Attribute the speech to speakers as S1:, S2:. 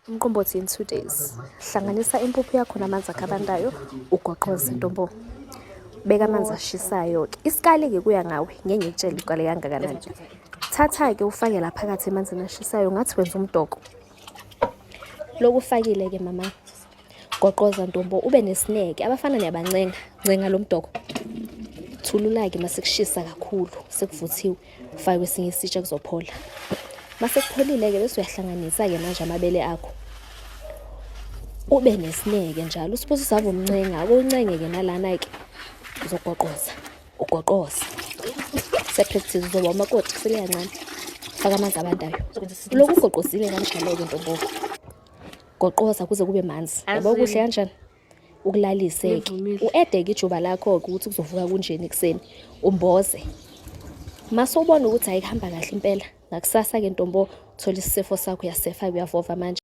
S1: Umqombothi in 2 days. Hlanganisa impuphu yakho namanzi akho abandayo, ugoqoze, ntombo. Beka amanzi ashisayo-ke. Isikali-ke kuya ngawe, ngeke ngikutshele ukale kangakanani. Thatha-ke ufake la phakathi emanzini ashisayo ngathi wenza umdoko. Lokhu ufakile-ke, mama. Goqoza, ntombo, ube nesineke. Abafana niyabancenga, ncenga lo mdoko. Thulula-ke mase kushisa kakhulu, sekuvuthiwe. Ufake kwesinye isitsha, kuzophola. Mase kupholile-ke bese uyahlanganisa-ke manje amabele akho. Ube nesineke njalo. Usibusiso save umncenga, ake uncenge-ke nalana-ke. Uzogoqoza, ugoqoze. Se-practice uzoba umakoti kusele kancane. Faka amanzi abandayo. Lokhu ugoqozile kanjalo-ke, ntombo. Goqoza kuze kube manzi. Yabo kuhle kanjani? Ukulalise-ke.
S2: Ngivumile.
S1: U-ede-ke ijuba lakho-ke ukuthi kuzovuka kunjeni ekuseni. Umboze. Mase ubona ukuthi ayikuhamba kahle impela. Ngakusasa-ke, ntombo, uthola isisefo sakho, uyasefa-ke, uyavova manje.